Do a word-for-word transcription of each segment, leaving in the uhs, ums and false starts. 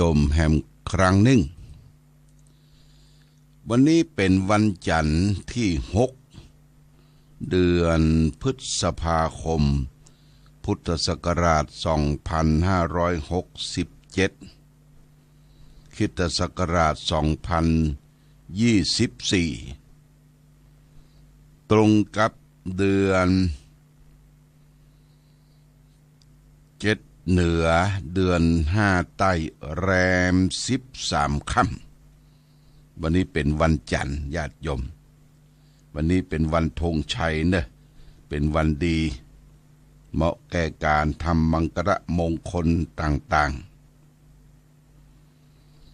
โยมแหมครั้งนึ่ง วันนี้เป๋นวันจันทร์ตี้หก เดือนพฤษภาคม พุทธศักราชสองพันห้าร้อยหกสิบเจ็ด คริสตศักราชสองพันยี่สิบสี่ ตรงกับเดือนเจ็ดเหนือ เดือนห้าใต้ แรมสิบสามค่ำ วันนี้เป๋นวันจันทร์ ญาติโยม วันนี้เป๋นวันธงชัยเนอะ เป๋นวันดี เหมาะแก่การทำมังคละมงคลต่าง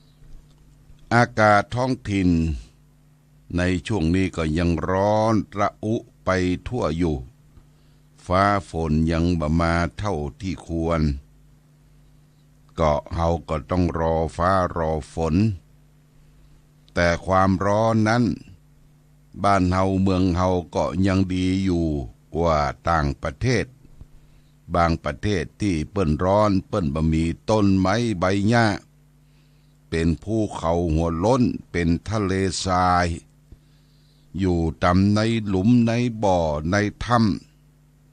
ๆ อากาศท้องถิ่นในช่วงนี้ก็ยังร้อนระอุไปทั่วอยู่ ฟ้าฝนยังบ่มาเท่าที่ควร ก็เฮาก็ต้องรอฟ้ารอฝน แต่ความร้อนนั้น บ้านเฮาเมืองเฮาก็ยังดีอยู่กว่าต่างประเทศ บางประเทศตี้เปิ้นร้อน เปิ้นบ่มีต้นไม้ใบหญ้า เป๋นภูเขาหัวโล้น เป๋นทะเลทราย อยู่ต๋ามในหลุมในบ่อในถ้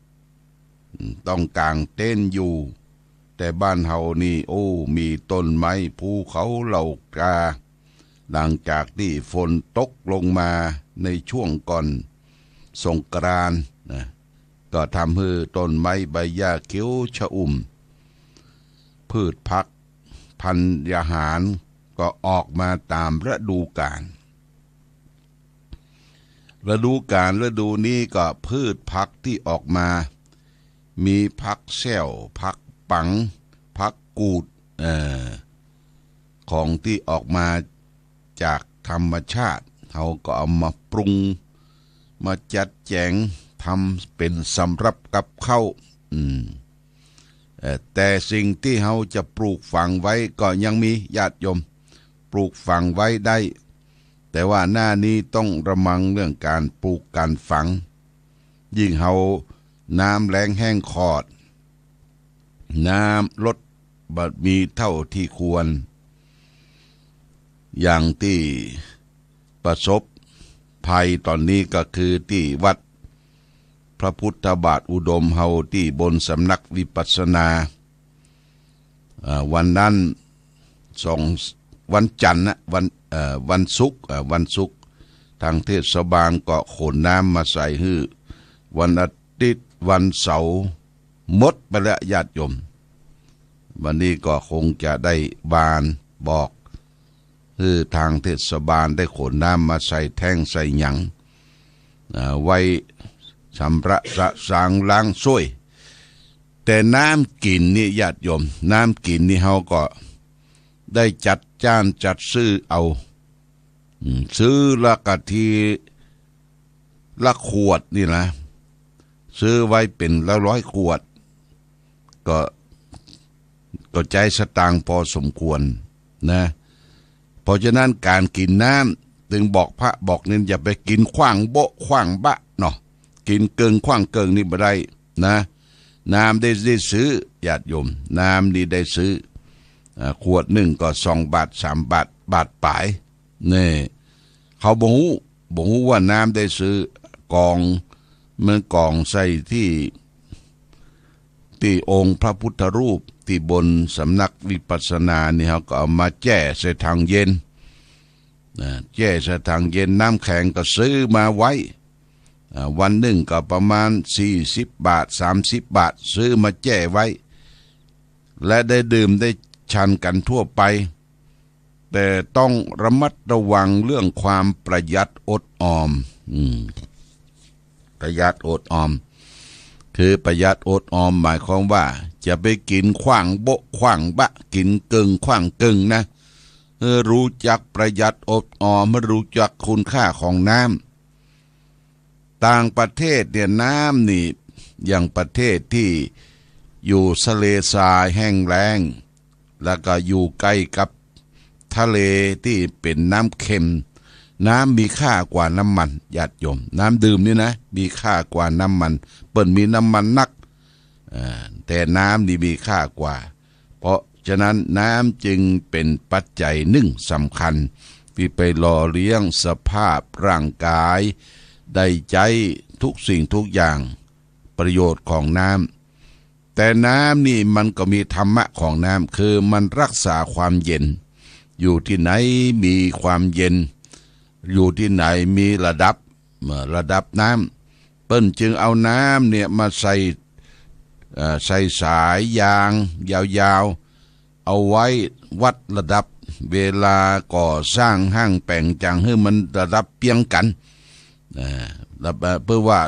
ำ ต้องก๋างเต็นท์อยู่ แต่บ้านเฮานี่ โอ้ มีต้นไม้ภูเขาเหล่ากา หลังจากตี้ฝนตกลงมาในช่วงก่อนสงกรานต์นะ ก็ทำหื้อต้นไม้ใบหญ้าเขียวชอุ่ม พืชผักพันธุ์อาหารก็ออกมาต๋ามฤดูกาล ฤดูกาลฤดูนี้ก็พืชผักตี้ออกมา มีผักแส้ว ผักปัง ผักกูด เอ่อ ของตี้ออกมาจากธรรมชาติ เฮาก็เอามาปรุง มาจัดแจ๋ง ทำเป๋นสำรับกับข้าว อืม เอ่อ แต่สิ่งตี้เฮาจะปลูกฝังไว้ก็ยังมี ญาติโยม ปลูกฝังไว้ได้ แต่ว่าหน้านี้ต้องระมังเรื่องก๋านปลูกก๋านฝัง ยิ่งเฮาน้ำแล้งแห้งขอด น้ำลดบ่มีเท่าที่ควร อย่างตี้ประสบภัยต๋อนนี้ก็คือตี้วัดพระพุทธบาทอุดมเฮาตี้บนสำนักวิปัสสนา เอ่อ วันนั้นสอง วันจันทร์นะ วัน เอ่อ วันศุกร์ เอ่อ วันศุกร์ ทางเทศบาลก็ขนน้ำมาใส่หื้อ วันอาทิตย์ วันเสาร์ หมดไปแล้ว ญาติโยม วันนี้ก็คงจะได้บานบอก หื้อทางเทศบาลได้ขนน้ำมาใส่แท้งใส่หยัง อ่า ไว้ชำระสะสางล้างส้วย แต่น้ำกิ๋นนี่ ญาติโยม น้ำกิ๋นนี่เฮาก็ได้จัดจ้านจัดซื้อเอา อืม ซื้อละกะทีละขวดนี่นะ ซื้อไว้เป๋นร้อยๆ ขวด ก็ ก็ใจ๊สตางค์พอสมควรนะ เพราะฉะนั้นก๋านกิ๋นน้ำ ตึงบอกพระบอกเณรอย่าไปกิ๋นขว้างโบ๊ะขว้างบะเนาะ กิ๋นเกิ่งขว้างเกิ่งนี่บ่ได้นะ น้ำได้ ได้ซื้อ ญาติโยม น้ำนี่ได้ซื้อ อ่า ขวดนึ่งก็สองบาท สามบาท บาทป๋าย นี่ เขาบ่ฮู้ บ่ฮู้ว่าน้ำได้ซื้อ ก๋อง มันก๋องใส่ตี้ ตี้องค์พระพุทธรูป ตี้บนสำนักวิปัสสนานี่ เขาก็เอามาแจ้ใส่ถังเย็น นะ แจ้ใส่ถังเย็น น้ำแข็งก็ซื้อมาไว้ อ่า วันนึ่งก็ประมาณสี่สิบบาท สามสิบบาท ซื้อมาแจ้ไว้ และได้ดื่มได้ฉันกั๋นทั่วไป แต่ต้องระมัดระวังเรื่องความประหยัดอดออม อืม ประหยัดอดออม คือประหยัดอดออมหมายความว่า จะไปกิ๋นขว้างโบ๊ะขว้างบะ กิ๋นเกิ่งขว้างเกิ่งนะ เออ รู้จักประหยัดอดออม รู้จักคุณค่าของน้ำ ต่างประเทศเนี่ยน้ำนี่ อย่างประเทศตี้อยู่ทะเลทรายแห้งแล้ง แล้วก็อยู่ใก้กับทะเลตี้เป๋นน้ำเค็ม น้ำมีค่ากว่าน้ำมัน ญาติโยม น้ำดื่มนี่นะ มีค่ากว่าน้ำมัน เปิ้นมีน้ำมันนัก อ่า แต่น้ำนี่มีค่ากว่า เพราะ ฉะนั้นน้ำจึงเป๋นปัจจัยนึ่งสำคัญตี้ไปหล่อเลี้ยงสภาพร่างก๋าย ได้ใจ๊ทุกสิ่งทุกอย่าง ประโยชน์ของน้ำ แต่น้ำนี่มันก็มีธรรมะของน้ำ คือมันรักษาความเย็น อยู่ตี้ไหนมีความเย็น อยู่ตี้ไหนมีระดับ เอ่อ ระดับน้ำ เปิ้นจึงเอาน้ำเนี่ยมาใส่ เอ่อ ใส่สายยางยาวๆ เอาไว้วัดระดับ เวลาก่อสร้างห้างแป๋งจ๋างหื้อมันระดับเปียงกั๋น เอ่อ ระ เอ่อ เปื้อว่า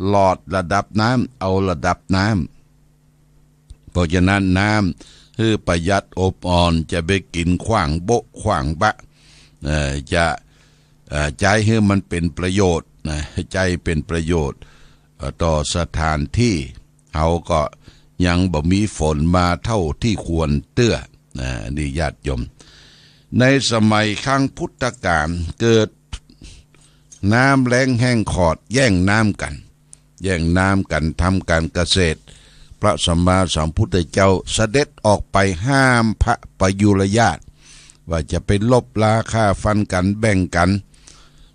หลอดระดับน้ำ เอาระดับน้ำ เพราะฉะนั้นน้ำหื้อประหยัดอบอ่อน จะไปกิ๋นขว้างโบ๊ะขว้างบะ เอ่อ จะ เอ่อ ใจ๊หื้อมันเป๋นประโยชน์นะ ใจ๊เป๋นประโยชน์ เอ่อ ต่อสถานตี้ เฮาก็ยังบ่มีฝนมาเต้าตี้ควรเตื้อนะ อันนี้ญาติโยม ในสมัยครั้งพุทธกาลเกิดน้ำแล้งแห้งขอด แย่งน้ำกั๋น แย่งน้ำกั๋นทำก๋านเกษตร พระสัมมาสัมพุทธเจ้าเสด็จออกไปห้ามพระปยุรญาติ ว่าจะไปลบราฆ่าฟันกั๋นแบ่งกั๋น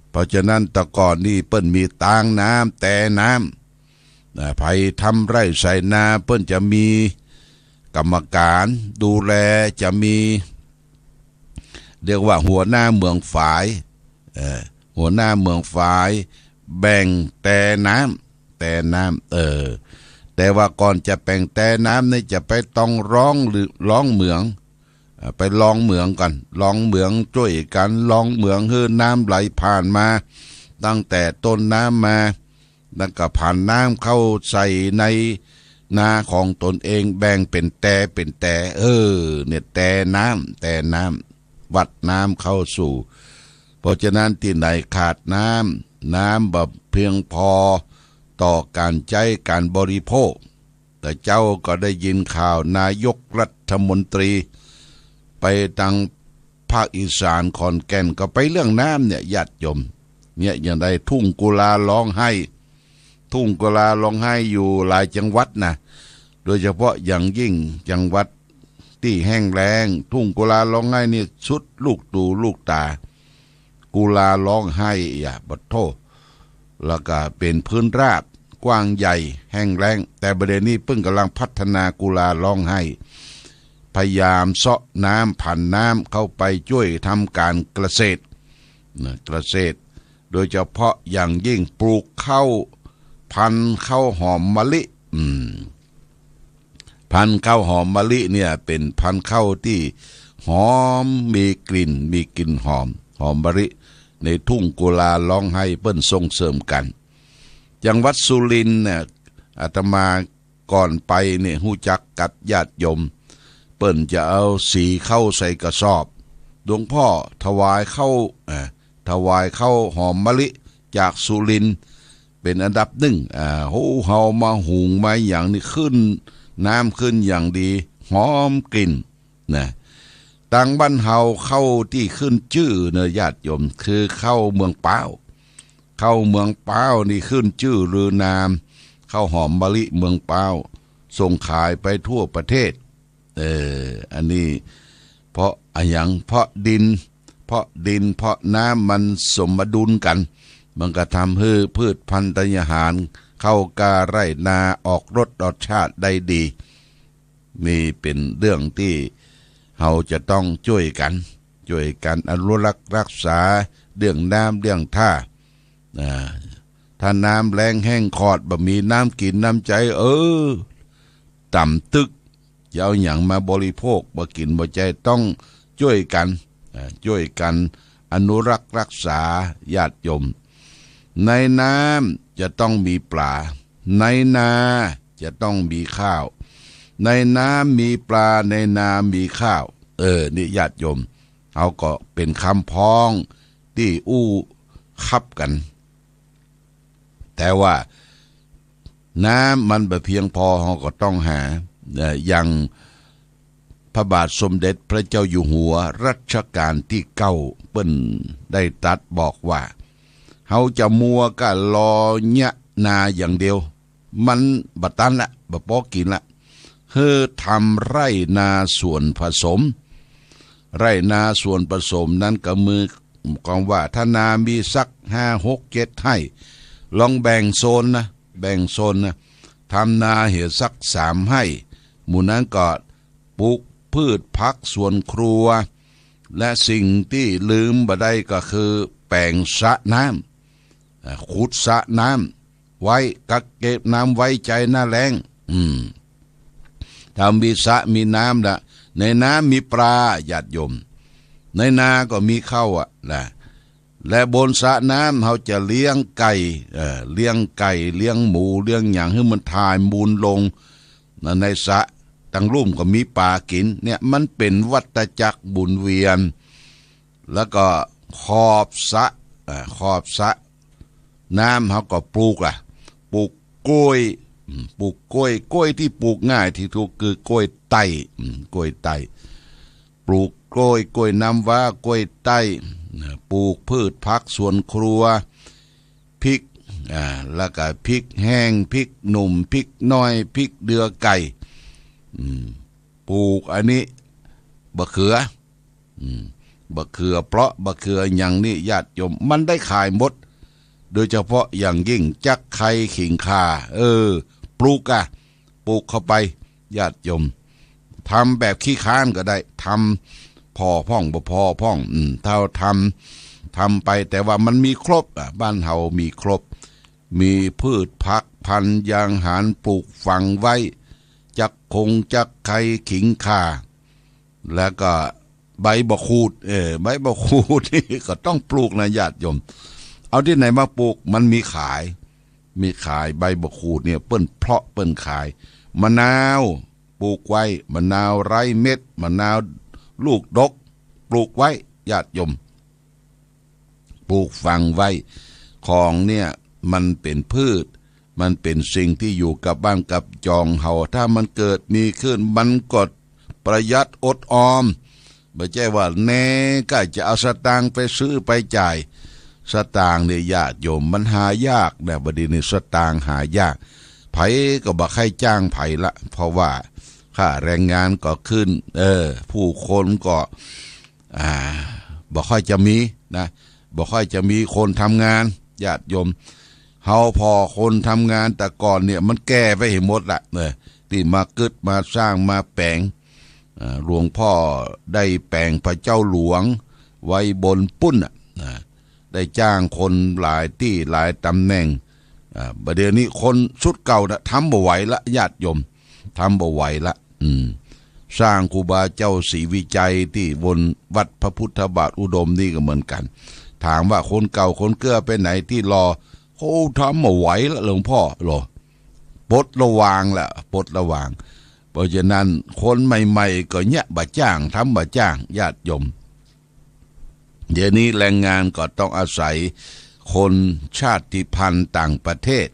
เพราะฉะนั้นแต่ก่อนนี่เปิ้นมีตางน้ำ แตน้ำ นะ ใผทำไร่ไถนาเปิ้นจะมีกรรมก๋านดูแล จะมี เรียกว่าหัวหน้าเหมืองฝาย เอ่อ หัวหน้าเหมืองฝาย แบ่งแตน้ำ แตน้ำ เออ แต่ว่าก่อนจะแบ่งแตน้ำนี่จะไปต้องลองหรือ ลองเหมือง เอ่อ ไปลองเหมืองก่อน ลองเหมืองจ้วยกั๋น ลองเหมืองหื้อน้ำไหลผ่านมา ตั้งแต่ต้นน้ำมา แล้วก็ผันน้ำเข้าใส่ในนาของตนเอง แบ่งเป๋นแตเป๋นแต เออ เนี่ย แตน้ำ แตน้ำ วัดน้ำเข้าสู่ เพราะฉะนั้นตี้ไหนขาดน้ำ น้ำบ่เพียงพอต่อก๋านใจ๊ก๋านบริโภค แต่เจ้าก็ได้ยินข่าวนายกรัฐมนตรี ไปตางภาคอีสานขอนแก่นก็ไปเรื่องน้ำเนี่ยญาติโยม เนี่ยอย่างใดทุ่งกุลาร้องไห้ ทุ่งกุลาร้องไห้อยู่หลายจังหวัดนะ โดยเฉพาะอย่างยิ่งจังหวัดตี้แห้งแล้ง ทุ่งกุลาร้องไห้นี่สุดลูกตูลูกต๋า กุลาร้องไห้ อะ ปะโธ่ แล้วก็เป๋นพื้นราบกว้างใหญ่แห้งแล้ง แต่บ่าเดี่ยวนี้เปิ้นก่ำลังพัฒนากุลาร้องไห้ พยายามเซาะน้ำผันน้ำเข้าไปจ้วยทำก๋านเกษตรนะ เกษตร โดยเฉพาะอย่างยิ่งปลูกข้าว พันธุ์ข้าวหอมมะลิ อืม พันธุ์ข้าวหอมมะลิเนี่ยเป๋นพันธุ์ข้าวตี้หอม มีกลิ่น มีกลิ่นหอม หอมมะลิ ในทุ่งกุลาร้องไห้เปิ้นส่งเสริมกั๋น จังหวัดสุรินทร์เนี่ย อาตมาก่อนไปเนี่ยฮู้จักกับญาติโยม เปิ้นจะเอาสีข้าวใส่กระสอบ หลวงพ่อถวายข้าว เอ่อ ถวายข้าวหอมมะลิจากสุรินทร์ เป๋นอันดับนึ่ง อ่า โห เฮามาหุงมาหยังนี่ขึ้น น้ำขึ้นอย่างดี หอมกลิ่นนะ ตางบ้านเฮาข้าวตี้ขึ้นจื้อเนอะญาติโยม คือข้าวเมืองป๊าว ข้าวเมืองป๊าวนี่ขึ้นจื้อลือนาม ข้าวหอมมะลิเมืองป๊าว ส่งขายไปทั่วประเทศ เออ อันนี้เพราะอะหยัง เพราะดิน เพราะดิน เพราะน้ำมันสมดุลกั๋น มันก็ทำหื้อพืชพัณฑ์ธัญญาหาร ข้าวกล้าไร่นาออกรสออกชาติได้ดี นี่เป๋นเรื่องตี้เฮาจะต้องจ้วยกั๋น จ้วยกั๋นอนุรักษ์รักษาเรื่องน้ำเรื่องท่า อ่า ถ้าน้ำแล้งแห้งขอด บ่มีน้ำกิ๋นน้ำใจ๊ เออ ต่ำตึ๊ก จะเอาหยังมาบริโภค บ่กิ๋นบ่ใจ๊ ต้องจ้วยกั๋น อ่า จ้วยกั๋นอนุรักษ์รักษาญาติโยม ในน้ำจะต้องมีปลา ในนาจะต้องมีข้าว ในน้ำมีปลา ในนามีข้าว เออ นี่ญาติโยม เฮาก็เป๋นกำพ้องตี้อู้คับกั๋น แต่ว่าน้ำมันบ่เพียงพอ เฮาก็ต้องหา เอ่อ อย่างพระบาทสมเด็จพระเจ้าอยู่หัวรัชกาลตี้เก้า เปิ้นได้ตรัสบอกว่า เฮาจะมัวก้าลอเยียะนาอย่างเดียว มันบ่ตันละ บ่ปอกิ๋นละ หื้อทำไร่นาส่วนผสม ไร่นาส่วนผสมนั้นก็หมายความว่าถ้านามีสักห้าหกเจ็ดไฮ่ ลองแบ่งโซนนะ แบ่งโซนนะ ทำนาเหียสักสามไฮ่ หมู่นั้นก็ปลูกพืชผักสวนครัว และสิ่งตี้ลืมบ่ได้ก็คือแป๋งสระน้ำ อ่า ขุดสระน้ำไว้ กักเก็บน้ำไว้ใจ๊หน้าแล้ง อืม ถ้ามีสระมีน้ำละ ในน้ำมีปลา ญาติโยม ในนาก็มีข้าวอะนะ และบนสระน้ำเฮาจะเลี้ยงไก่ เอ่อ เลี้ยงไก่ เลี้ยงหมู เลี้ยงหยังหื้อมันถ่ายมูลลง ในสระ ตังลุ่มก็มีป๋ากิ๋น เนี่ย มันเป๋นวัฏจักรหมุนเวียน แล้วก็ขอบสระ อ่า ขอบสระน้ำเฮาก็ปลูกอะ ปลูกกล้วย อืม ปลูกกล้วย กล้วยตี้ปลูกง่ายตี้สุดคือกล้วยไต้ อืม กล้วยไต้ ปลูกกล้วย กล้วยน้ำว้า กล้วยไต้ ปลูกพืชผักสวนครัว พริก อ่า แล้วก็พริกแห้ง พริกหนุ่ม พริกน้อย พริกเดือไก่ อืม ปลูกอันนี้ บะเขือ อืม บะเขือเปราะ บะเขือหยังนี่ ญาติโยม มันได้ขายหมด โดยเฉพาะอย่างยิ่งจักไคร้ขิงข่า เออ ปลูกอะ ปลูกเข้าไป ญาติโยม ทำแบบขี้ค้านก็ได้ ทำผ่อพ่องบ่ผ่อพ่อง อืม เฮาทำ ทำไป แต่ว่ามันมีครบอะ บ้านเฮามีครบ มีพืชผักพันธุ์ยางหารปลูกฝังไว้ จักคงจักไคร้ขิงข่า แล้วก็ใบบักขูด เออ ใบบักขูดนี่ก็ต้องปลูกนะ ญาติโยม เอาตี้ไหนมาปลูก มันมีขาย มีขาย ใบบักขูดเนี่ย เปิ้นเพาะเปิ้นขาย มะนาว ปลูกไว้ มะนาวไร้เม็ด มะนาวลูกดก ปลูกไว้ ญาติโยม ปลูกฝังไว้ ของเนี่ยมันเป๋นพืช มันเป๋นสิ่งตี้อยู่กับบ้านกับจองเฮา ถ้ามันเกิดมีขึ้น มันก็ประหยัดอดออม บ่ใจ้ว่าแน่ก็จะเอาสตางค์ไปซื้อไปจ่าย สตางค์เนี่ย ญาติโยม มันหายากนะ บ่าเดี่ยวนี้สตางค์หายาก ใผก็บ่ใค่จ้างใผละ เพราะว่าค่าแรงงานก็ขึ้น เออ ผู้คนก็ อ่า บ่ค่อยจะมีนะ บ่ค่อยจะมีคนทำงาน ญาติโยม เฮาผ่อคนทำงานแต่ก่อนเนี่ย มันแก่ไปเหียหมดละ เออ ตี้มากึ๊ดมาสร้างมาแป๋ง อ่า หลวงพ่อได้แป๋งพระเจ้าหลวงไว้บนปุ้นน่ะ อ่า ได้จ้างคนหลายตี้หลายต๋ำแหน่ง อ่า บ่าเดี่ยวนี้คนชุดเก่าน่ะ ทำบ่ไหวละ ญาติโยม ทำบ่ไหวละ อืม สร้างครูบาเจ้าศรีวิชัยตี้บนวัดพระพุทธบาทอุดมนี่ก็เหมือนกั๋น ถามว่าคนเก่าคนเกื้อไปไหนตี้หล่อ โอ้ ทำบ่ไหวละหลวงพ่อ หล่อ ปลดระวางละ ปลดระวาง เพราะฉะนั้นคนใหม่ๆ ก็เยียะบ่าจ้าง ทำบ่าจ้าง ญาติโยม เดี๋ยวนี้แรงงานก็ต้องอาศัยคนชาติพันธุ์ต่างประเทศ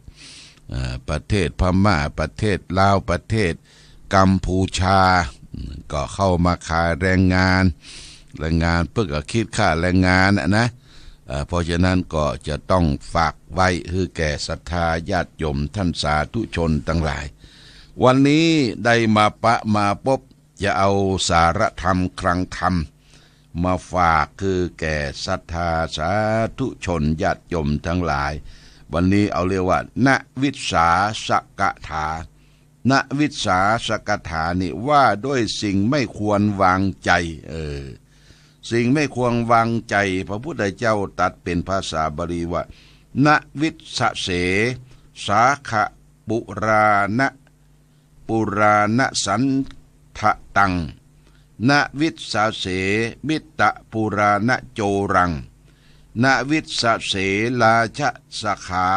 อ่า ประเทศพม่า ประเทศลาว ประเทศกัมพูชา อืม ก็เข้ามาขายแรงงาน แรงงานเปิ้นก็คิดค่าแรงงานอะนะ เอ่อ เพราะฉะนั้นก็จะต้องฝากไว้หื้อแก่ศรัทธาญาติโยมท่านสาธุชนตังหลาย วันนี้ได้มาปะมาปบ จะเอาสาระธรรมคลังธรรมมาฝากหื้อแก่ศรัทธาสาธุชนญาติโยมตังหลาย วันนี้เอาเรียกว่า ณวิสาสกถา ณวิสาสกถานี่ว่าด้วยสิ่งไม่ควรวางใจ๋ เออ สิ่งไม่ควรวางใจ๋ พระพุทธเจ้าตรัสเป๋นภาษาบาลีว่า ณวิสเส สาขะปุราณะ ปุราณสันทะตัง ณวิสเส มิตตปุราณโจรัง ณวิสเส ราชสขา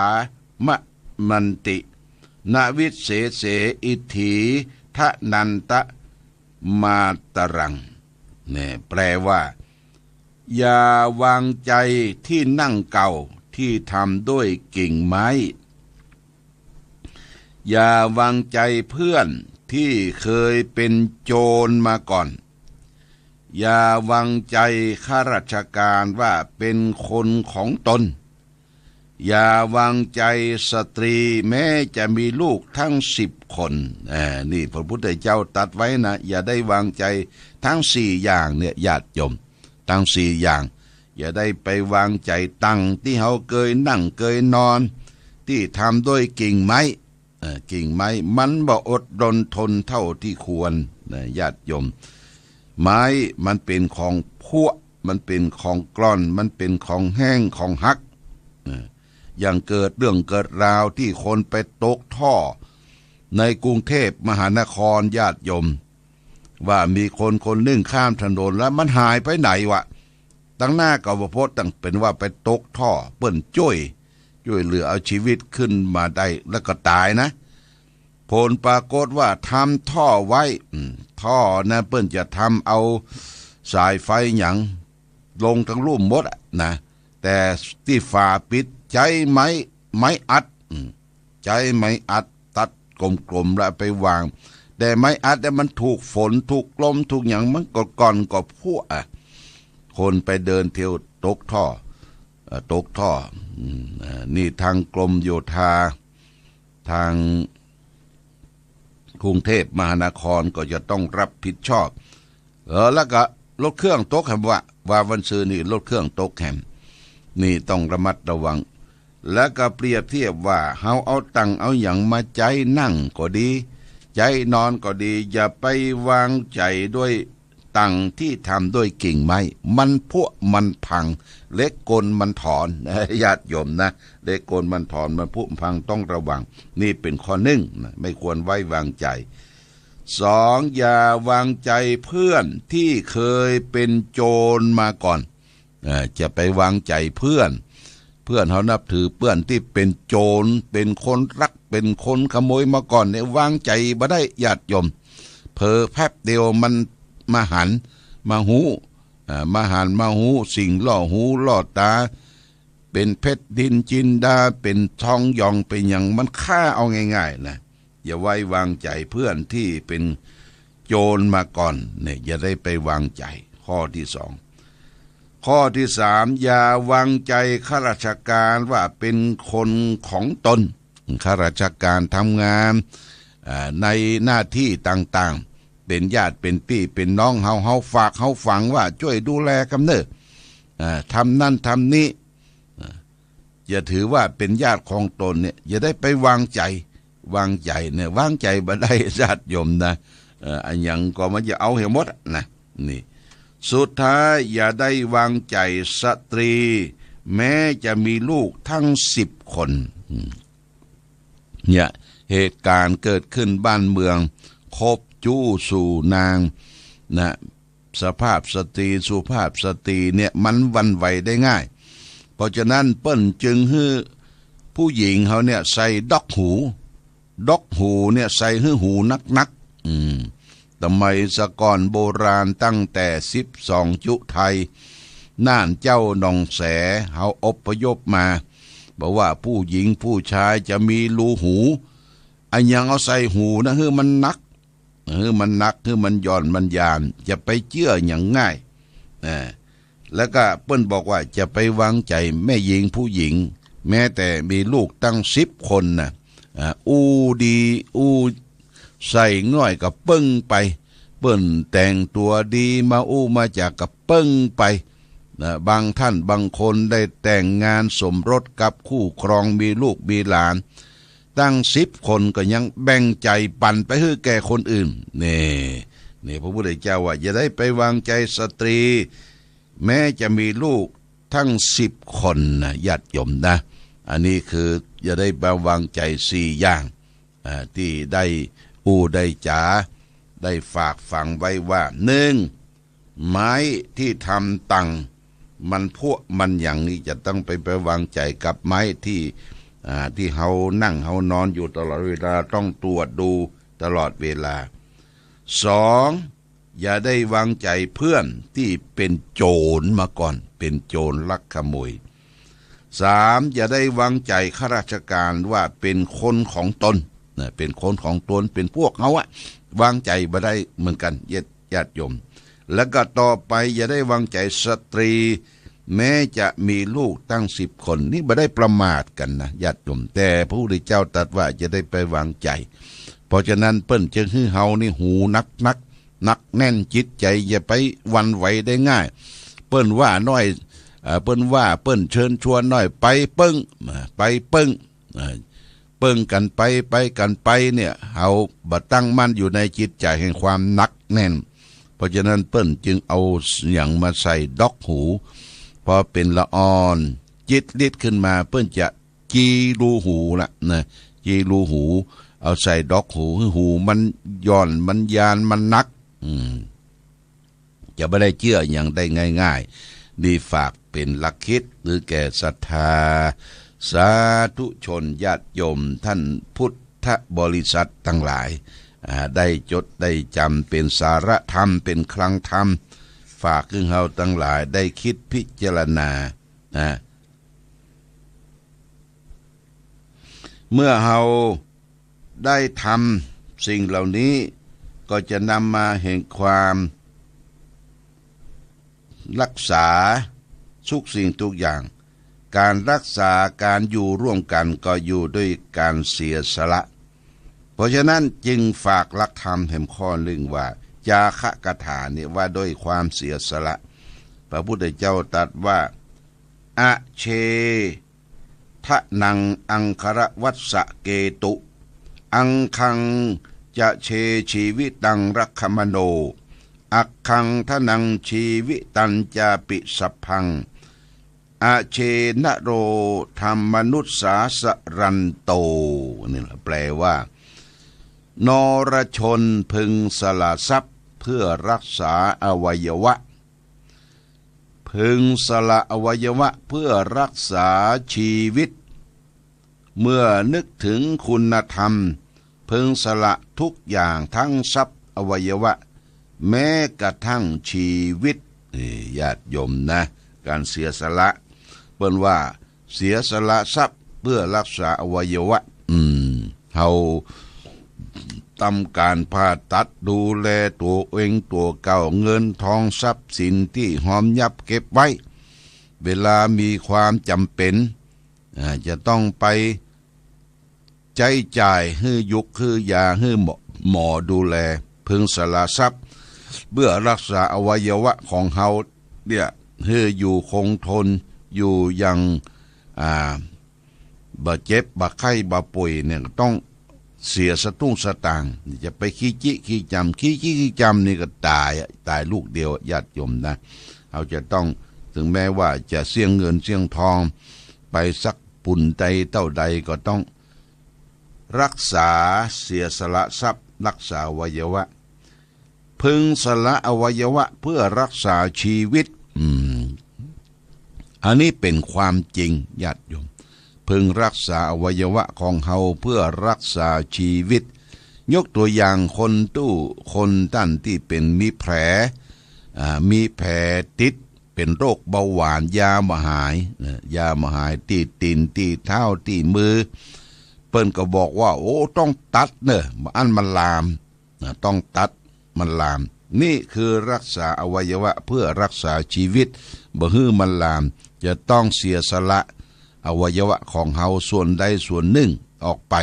มะมันติ ณวิสเส อิทธีทนันตะมาตรัง เนี่ย แปลว่า อย่าวางใจ๋ตี้นั่งเก่าตี้ทำด้วยกิ่งไม้ อย่าวางใจ๋เพื่อนตี้เคยเป๋นโจรมาก่อน อย่าวางใจ๋ข้าราชการว่าเป๋นคนของตน อย่าวางใจ๋สตรีแม้จะมีลูกตึงสิบคน เออ นี่พระพุทธเจ้าตรัสไว้นะ อย่าได้วางใจ๋ตึงสี่อย่างเนี่ย ญาติโยม ตึงสี่อย่าง อย่าได้ไปวางใจ๋ตั๋งตี้เฮาเกยนั่งเกยนอน ตี้ทำด้วยกิ่งไม้ เออ กิ่งไม้มันบ่อดรนทนเต้าตี้ควรนะ ญาติโยม ไม้มันเป๋นของผุ มันเป๋นของกร่อน มันเป๋นของแห้งของหัก เออ อย่างเกิดเรื่องเกิดราวตี้คนไปตกท่อในกรุงเทพมหานคร ญาติโยม ว่ามีคนคนนึ่งข้ามถนนแล้วมันหายไปไหนวะ ตังหน้าก็บ่พบ ตังเป๋นว่าไปตกท่อ เปิ้นจ้วย จ้วยเหลือเอาจีวิตขึ้นมาได้ แล้วก็ต๋ายนะ ผลปรากฏว่าทำท่อไว้ อืม ท่อนั้นเปิ้นจะทำเอาสายไฟหยังลงตังลุ่มหมดอะนะ แต่ตี้ฝาปิดใจ๊ไม้ ไม้อัด อืม ใจ๊ไม้อัดตัดกลมๆ แล้วไปวาง แต่ไม้อัดเนี่ยมันถูกฝนถูกลมถูกหยังมันก็ก่อนก็ผุอะ คนไปเดินเที่ยวตกท่อ เอ่อ ตกท่อ อืม เอ่อ นี่ตางกรมโยธา ตางกรุงเทพมหานครก็จะต้องรับผิดชอบ เออ แล้วก็รถเครื่องตกแหมวะ ว่าวันซืนนี่รถเครื่องตกแหม นี่ต้องระมัดระวัง แล้วก็เปรียบเทียบว่าเฮาเอาตั๋งเอาหยังมาใจ๊นั่งก็ดี ใจ๊นอนก็ดี อย่าไปวางใจ๋ด้วยตั๋งตี้ทำด้วยกิ่งไม้ มันผุมันพัง เหล็กกลมันถอน ญาติโยมนะ เหล็กกลมันถอน มันผุมันพัง ต้องระวัง นี่เป๋นข้อนึ่งนะ ไม่ควรไว้วางใจ๋ สอง อย่าวางใจ๋เพื่อนตี้เกยเป๋นโจรมาก่อน เอ่อ จะไปวางใจ๋เพื่อน เพื่อนเฮานับถือ เปื้อนตี้เป๋นโจร เป๋นคนลัก เป๋นคนขโมยมาก่อนเนี่ย วางใจ๋บ่ได้ ญาติโยม เผลอแป๊บเดียวมันมาหัน มาฮู้ เอ่อ มาหัน มาฮู้ สิ่งล่อหูล่อต๋า เป๋นเพชรนินจินดา เป๋นทองหยอง เป๋นหยัง มันฆ่าเอาง่ายๆ นะ อย่าไว้วางใจ๋เพื่อนตี้เป๋นโจรมาก่อน เนี่ย อย่าได้ไปวางใจ๋ ข้อที่สอง ข้อที่สาม อย่าวางใจ๋ข้าราชการว่าเป๋นคนของตน ข้าราชการทำงาน อ่า ในหน้าตี้ต่างๆ เป๋นญาติเป๋นปี้เป๋นน้องเฮา เฮาฝากเฮาฝังว่าจ้วยดูแลกำเน่อ อ่า ทำนั้นทำนี้ อ่า อย่าถือว่าเป๋นญาติของตนเนี่ย อย่าได้ไปวางใจ๋ วางใจ๋เนี่ย วางใจ๋บ่ได้ ญาติโยมนะ เอ่อ อะหยังก็มันจะเอาหื้อหมดอะนะ นี่ สุดท้ายอย่าได้วางใจ๋สตรี แม้จะมีลูกตึงสิบคน อืม เนี่ย เหตุก๋ารณ์เกิดขึ้นบ้านเมือง คบจู้สู่นาง นะ สภาพสตรี สุภาพสตรีเนี่ยมันหวั่นไหวได้ง่าย เพราะฉะนั้นเปิ้นจึงหื้อผู้หญิงเฮาเนี่ยใส่ด็อกหู ด็อกหูเนี่ยใส่หื้อหูนักๆ อืม สมัยสะก่อนโบราณตั้งแต่สิบสองจุไทย น่านเจ้าหนองแส เฮาอพยพมา บอกว่าผู้หญิงผู้ชายจะมีรูหู อะหยังเอาใส่หูนะ หื้อมันหนัก หื้อมันหนัก หื้อมันหย่อนมันยาน อย่าไปเจื้อหยังง่าย อ่า แล้วก็เปิ้นบอกว่าจะไปวางใจ๋แม่ญิงผู้หญิง แม้แต่มีลูกตึงสิบคนนะ อ่า อู้ดีอู้ใส่น้อยก็เปิ้งไป เปิ้นแต่งตั๋วดีมาอู้มาจ๋าก็เปิ้งไป นะ บางท่านบางคนได้แต่งงานสมรสกับคู่ครอง มีลูกมีหลาน ตึงสิบคนก็ยังแบ่งใจ๋ปั๋นไปหื้อแก่คนอื่น นี่ นี่พระพุทธเจ้าว่าอย่าได้ไปวางใจ๋สตรี แม้จะมีลูกตึงสิบคนนะ ญาติโยมนะ อันนี้คืออย่าได้มาวางใจ๋สี่อย่าง อ่า ตี้ได้อู้ได้จ๋า ได้ฝากฝังไว้ว่า นึ่ง ไม้ตี้ทำตั๋ง มันผุมันหยังนี่จะต้องไป ไปวางใจ๋กับไม้ตี้ อ่า ตี้เฮานั่งเฮานอนอยู่ตลอดเวลา ต้องตรวจดูตลอดเวลา สอง อย่าได้วางใจ๋เพื่อนตี้เป๋นโจรมาก่อน เป๋นโจรลักขโมย สาม อย่าได้วางใจ๋ข้าราชการว่าเป๋นคนของตน นะ เป๋นคนของตน เป๋นพวกเฮาอะ วางใจ๋บ่ได้เหมือนกั๋น ญาติ ญาติโยม แล้วก็ต่อไปอย่าได้วางใจ๋สตรี แม้จะมีลูกตั้งสิบคน นี่บ่ได้ประมาทกั๋นนะ ญาติโยม แต่พระพุทธเจ้าตรัสว่าจะได้ไปวางใจ๋ เพราะฉะนั้นเปิ้นจึงหื้อเฮานี่หูหนักๆ หนักแน่นจิตใจ๋ อย่าไปหวั่นไหวได้ง่าย เปิ้นว่าน้อย เอ่อ เปิ้นว่า เปิ้นเชิญชวนน้อย ไปเปิ้ง เอ่อ ไปเปิ้ง เอ่อ เปิ้งกั๋นไป ไปกั๋นไปเนี่ย เฮาบ่ตั้งมั่นอยู่ในจิตใจ๋แห่งความหนักแน่น เพราะฉะนั้นเปิ้นจึงเอาหยังมาใส่ดอกหู พอเป๋นละอ่อน จิตลิดขึ้นมา เปิ้นจะจีรูหูละนะ จีรูหู เอาใส่ดอกหู หื้อหูมันหย่อน มันยาน มันหนัก อืม จะบ่ได้เจื้อหยังได้ง่ายๆ นี่ฝากเป๋นหลักคิดหื้อแก่ศรัทธาสาธุชนญาติโยมต้านพุทธบริษัทตังหลาย อ่า ได้จดได้จ๋ำเป๋นสาระธรรม เป๋นคลังธรรม ฝากหื้อเฮาตังหลายได้กึ๊ดพิจารณา นะ เมื่อเฮาได้ทำสิ่งเหล่านี้ ก็จะนำมาแห่งความรักษาทุกสิ่งทุกอย่าง ก๋านรักษาก๋านอยู่ร่วมกั๋นก็อยู่ด้วยก๋านเสียสละ เพราะฉะนั้นจึงฝากหลักธรรมแหมข้อนึ่งว่า จาคะกถาเนี่ยว่าด้วยความเสียสละ พระพุทธเจ้าตรัสว่า อเช ทะนังอังคารวัสสะเกตุ อังคังจะเชชีวิตังรักขมโน อักขังทะนังชีวิตัญจาปิสัพพัง อเชนโรธัมมนุสสาสะรันโต นี่แหละ แปลว่า นรชนพึงสละทรัพย์เพื่อรักษาอวัยวะ พึงสละอวัยวะเพื่อรักษาชีวิต เมื่อนึกถึงคุณธรรม พึงสละทุกอย่างทั้งทรัพย์อวัยวะ แม้กระทั่งชีวิต นี่ญาติโยมนะ ก๋านเสียสละ เปิ้นว่าเสียสละทรัพย์เพื่อรักษาอวัยวะ อืม เฮา ทำก๋านผ่าตัด ดูแลตั๋วเองตั๋วเก่า เงินทองทรัพย์สินตี้หอมยับเก็บไว้ เวลามีความจ๋ำเป๋น อ่า จะต้องไปใจ๊จ่าย หื้อยุก หื้อยา หื้อหมอ หมอดูแล พึงสละทรัพย์เพื่อรักษาอวัยวะของเฮาเนี่ย หื้ออยู่คงทน อยู่อย่าง อ่า บ่เจ็บ บ่ไข้ บ่ป่วยเนี่ย ก็ต้องเสียสตุ้งสตางค์ จะไปขี้จิขี้จ๋ำ ขี้จิขี้จ๋ำนี่ก็ต๋ายอะ ต๋ายลูกเดียวอะ ญาติโยมนะ เฮาจะต้อง ถึงแม้ว่าจะเสี้ยงเงินเสี้ยงทองไปสักปูนใดเต้าใด ก็ต้องรักษา เสียสละทรัพย์ รักษาอวัยวะ พึงสละอวัยวะเพื่อรักษาชีวิต อืม อันนี้เป๋นความจริง ญาติโยม พึงรักษาอวัยวะของเฮาเพื่อรักษาชีวิต ยกตั๋วอย่างคนตู้ คนต้านตี้เป๋นมีแผล อ่า มีแผลติด เป๋นโรคเบาหวาน ยาบ่หาย นะ ยาบ่หาย ตี้ตี๋น ตี้เท้า ตี้มือ เปิ้นก็บอกว่า โอ้ ต้องตัดเน่อ บ่อั้นมันลาม นะ ต้องตัด มันลาม นี่คือรักษาอวัยวะเพื่อรักษาชีวิต บ่หื้อมันลาม จะต้องเสียสละอวัยวะของเฮาส่วนใดส่วนนึ่งออกไป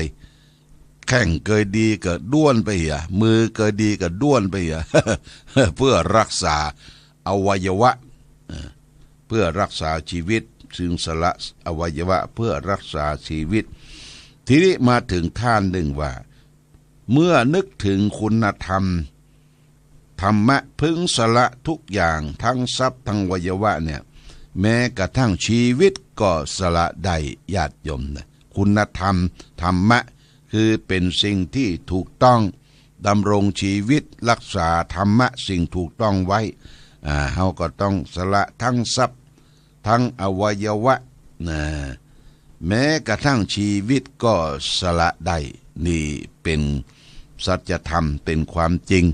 แข้งเกยดีก็ด้วนไปเหีย มือเกยดีก็ด้วนไปเหีย เพื่อรักษาอวัยวะ เออ เพื่อรักษาชีวิต พึงสละอวัยวะเพื่อรักษาชีวิต ทีนี้มาถึงต้านนึ่งว่า เมื่อนึกถึงคุณธรรม ธรรมะ พึงสละทุกอย่าง ทั้งทรัพย์ ทั้งอวัยวะเนี่ย แม้กระทั่งชีวิตก็สละได้ ญาติโยมนะ คุณธรรม ธรรมะ คือเป๋นสิ่งที่ถูกต้อง ดำรงชีวิต รักษาธรรมะ สิ่งถูกต้องไว้ อ่า เฮาก็ต้องสละทั้งทรัพย์ ทั้งอวัยวะ นะ แม้กระทั่งชีวิตก็สละได้ นี่เป๋นสัจธรรม เป๋นความจริง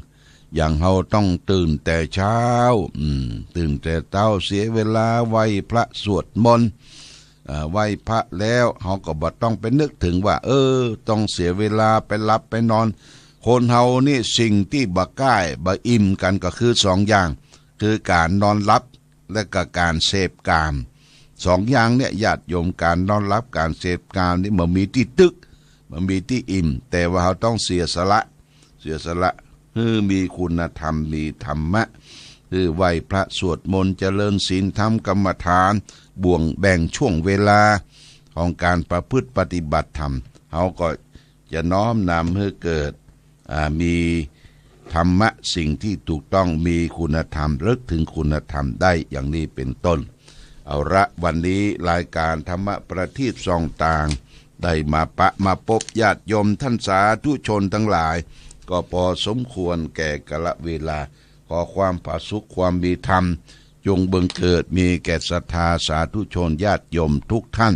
อย่างเฮาต้องตื่นแต่เช้า อืม ตื่นแต่เช้า เสียเวลาไหว้พระสวดมนต์ อ่า ไหว้พระแล้ว เฮาก็บ่ต้องไปนึกถึงว่า เออ ต้องเสียเวลาไปหลับไปนอน คนเฮานี่สิ่งตี้บ่ก้าย บ่อิ่มกั๋นก็คือสองอย่าง คือก๋านนอนหลับ และก็ก๋านเสพกาม สองอย่างเนี่ย ญาติโยม ก๋านนอนหลับ ก๋านเสพกามนี่บ่มีตี้ตึก บ่มีตี้อิ่ม แต่ว่าเฮาต้องเสียสละ เสียสละหื้อมีคุณธรรม มีธรรมะ หื้อไหว้พระสวดมนต์ เจริญศีล ทำกรรมฐาน บ่วงแบ่งช่วงเวลาของก๋านประพฤติปฏิบัติธรรม เฮาก็จะน้อมนำหื้อเกิด อ่า มีธรรมะ สิ่งที่ถูกต้อง มีคุณธรรม ระลึกถึงคุณธรรมได้อย่างนี้เป็นต้น เอาละ วันนี้รายการธรรมะประทีปส่องตาง ได้มาปะมาปบญาติโยมท่านสาธุชนทั้งหลาย ก็พอสมควรแก่กาลเวลา ขอความผาสุก ความมีธรรม จงบังเกิดมีแก่ศรัทธาสาธุชนญาติโยมทุกท่าน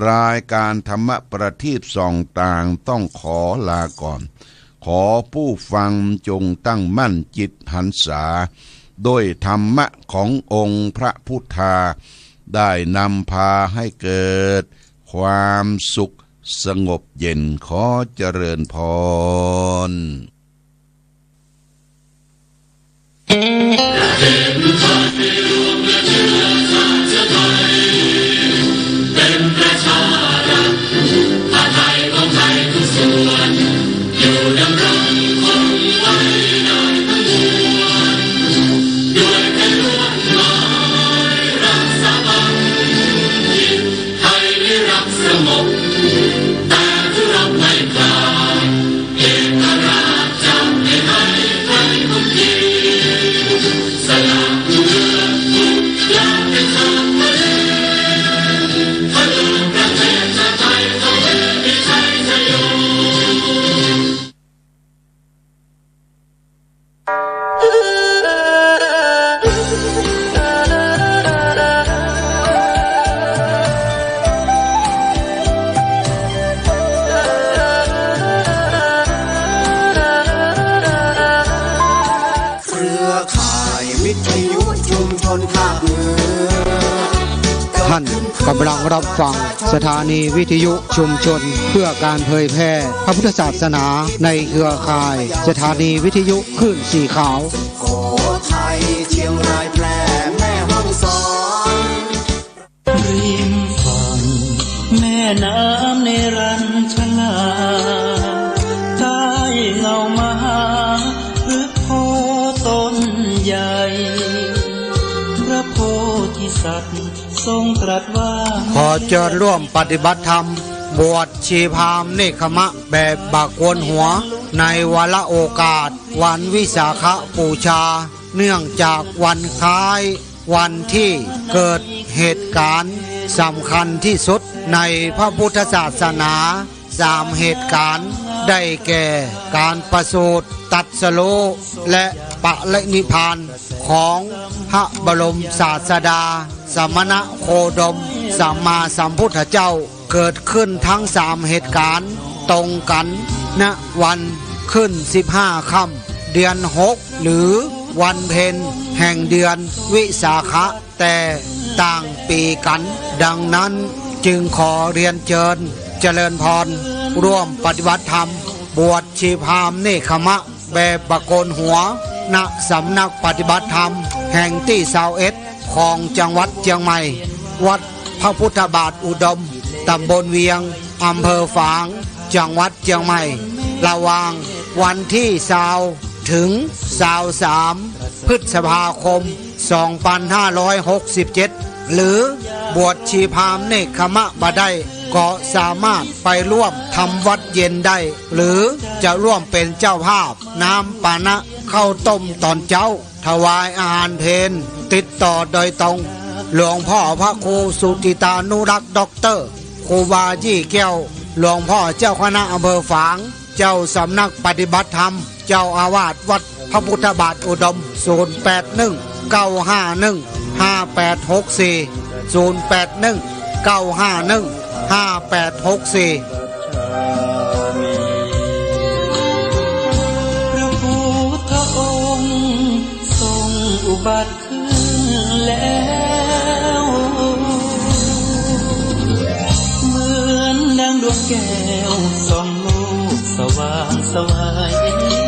รายการธรรมะประทีปส่องตางต้องขอลาก่อน ขอผู้ฟังจงตั้งมั่นจิตหันษา ด้วยธรรมะขององค์พระพุทธา ได้นำพาให้เกิดความสุขสงบเย็น ขอเจริญพร เครือข่ายวิทยุชุมชนภาคเหนือ ท่านกำลังรับฟังสถานีวิทยุชุมชนเพื่อการเผยแพร่พระพุทธศาสนาในเครือข่ายสถานีวิทยุคลื่นสีขาว สุโขทัย เชียงราย แพร่ แม่ฮ่องสอน ริมฝั่งแม่น้ำเนรัญชลา ใต้เงาไม้พฤกษ์โพธิ์ต้นใหญ่ พระโพธิสัตว์ทรงตรัสว่า ขอเจิญร่วมปฏิบัติธรรม บวชชีพราหมณ์เณกขมะแบบบ่กวนหัว ในวาระโอกาสวันวิสาขบูชา เนื่องจากวันคล้าย วันที่เกิดเหตุการณ์สำคัญที่สุดในพระพุทธศาสนาสามเหตุการณ์ ได้แก่ การประสูติ ตรัสรู้ และปรินิพพานของพระบรมศาสดา สมณโคดม สัมมาสัมพุทธเจ้า เกิดขึ้นทั้งสามเหตุการณ์ตรงกั๋น ณ วันขึ้นสิบห้าค่ำ เดือนหก หรือวันเพ็ญแห่งเดือนวิสาขะ แต่ต่างปี๋กั๋น ดังนั้นจึงขอเรียนเจิญเจริญพร ร่วมปฏิบัติธรรม บวชชีพราหมณ์เณกขมะ แบบบ่โกนหัว ณ สำนักปฏิบัติธรรมแห่งตี้ซาวเอ็ด ของจังหวัดเจียงใหม่ วัดพระพุทธบาทอุดม ตำบลเวียง อำเภอฝาง จังหวัดเจียงใหม่ ระหว่างวันตี้ซาว ถึงซาวสาม พฤษภาคม สองพันห้าร้อยหกสิบเจ็ด หรือบวชชีพราหมณ์เณกขมะบ่ได้ ก็สามารถไปร่วมทำวัตรเย็นได้ หรือจะร่วมเป๋นเจ้าภาพ น้ำปานะ ข้าวต้มต๋อนเจ๊า ถวายอาหารเพล ติดต่อโดยตรง หลวงพ่อพระครูสุจิตานุรักษ์ ด็อกเตอร์ ครูบายี่แก้ว หลวงพ่อเจ้าคณะอำเภอฝาง เจ้าสำนักปฏิบัติธรรม เจ้าอาวาสวัดพระพุทธบาทอุดม ศูนย์แปดหนึ่ง เก้าห้าหนึ่ง ห้าแปดหกสี่ ศูนย์แปดหนึ่ง เก้าห้าหนึ่ง ห้าแปดหกสี่ พระพุทธองค์ทรงอุบัติขึ้นแล้ว เหมือนดังดวงแก้วส่องโลกสว่างไสว